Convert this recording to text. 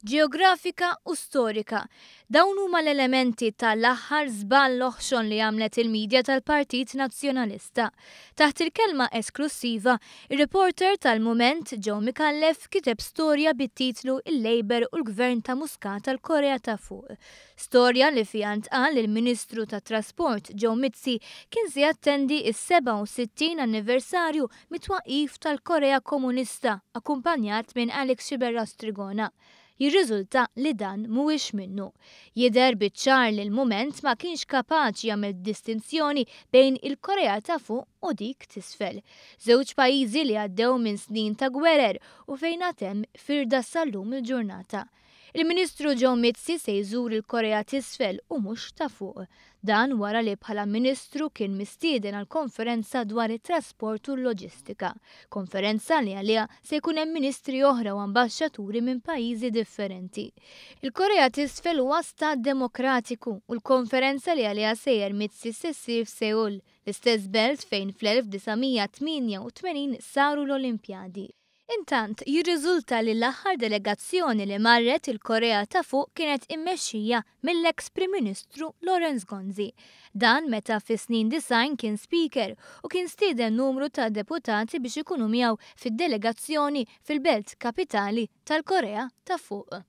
Ġeografika u storika. Dawn huma l-elementi ta' l-aħħar żball oħxon li għamlet il-media tal-Partit Nazzjonalista. Taħt il-kelma esklussiva, ir-reporter tal-Mument Joe Micallef kiteb storja bit-titlu Il-Labour u l-Gvern ta' Muscat għall-Korea ta' Fuq. Storja li fiha ntqal li l-Ministru tat-Trasport Joe Mizzi kien se jattendi s-67 anniversarju mit-twaqqif tal-Korea Komunista akkumpanjat minn Alex Sciberras Trigona. Jirriżulta li dan mhuwiex minnu. Jidher biċ-ċar li l-Mument ma kienx kapaċi jagħmel distinzjoni bejn il-Korea ta' Fuq u dik t'Isfel. Żewġ pajjiżi li għaddew minn snin ta' gwerer u fejn għad hemm firda sal-lum il-ġurnata. Il-Ministru Joe Mizzi se jżur il-Korea t'Isfel u mhux ta' Fuq. Dan wara li bħala Ministru kien mistieden għal konferenza dwar it-trasport u l-loġistika. Konferenza li għaliha se jkun hemm ministri oħra u ambaxxaturi minn pajjiżi differenti. Il-Korea t'Isfel huwa stat demokratiku u l-konferenza li għaliha sejjer Mizzi se ssir f'Seoul, l-istess belt fejn fl-1988 saru l-Olimpjadi. Intant, jirriżulta li l-aħħar delegazzjoni li marret il-Korea ta' Fuq kienet immexxija mill-eks Prim Ministru Lawrence Gonzi. Dan meta fis-snin 90 kien Speaker u kien stieden numru ta' deputati biex ikunu miegħu fid-delegazzjoni fil-belt kapitali tal-Korea ta' Fuq.